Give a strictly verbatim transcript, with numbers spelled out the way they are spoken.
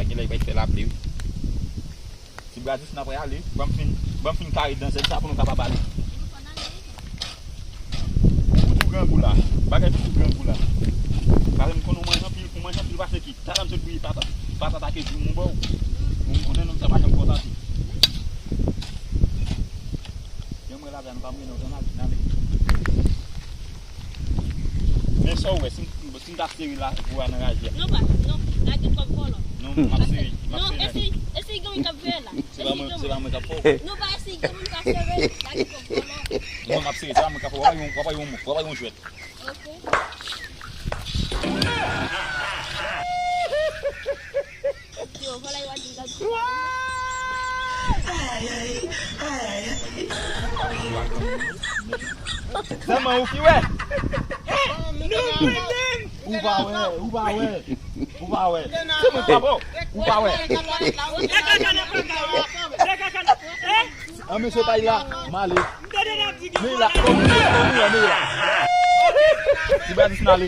Gen lè bay fè lapli wi. Ti Brazis n ap prale. Ban m fin, ban m fin kare dan zèb sa pou nou kapab ale. Ou fouti grangou la. Bagay fouti grangou la. Pale m konn ou manje anpil, ou manje anpil pase ki. Talè m sot bouyi patat, patat ak ejou m ba w. Ou konnen nonm sa pa janm kontante. Janm wè lavi a nou pa mouye nan zòn al fin ale. Men sa w wè, si m, si m ta sere la, pou a nan raje a. Non, pa, non, lage kòb vòlò. Non, m ap sere, m ap sere. Non, eseye, eseye gen moun k ap veye la. Se pa mwen, se pa mwen k ap fè w. Non, pa eseye gen moun k ap sere, lage kòb vòlò. Non, m ap sere, se pa mwen k ap fè w. W ap yon, w ap yon, w ap yon jwèt. Ok. Yo, vòlò yo a di gad. Sèlman ou ki wè. Ou pa wè, ou pa wè, ou pa wè. Se mwen k ap wè, ou pa wè. An mesye pa la, m ale. Men la, kòm, kòm, men la. Ti Brazis m ale.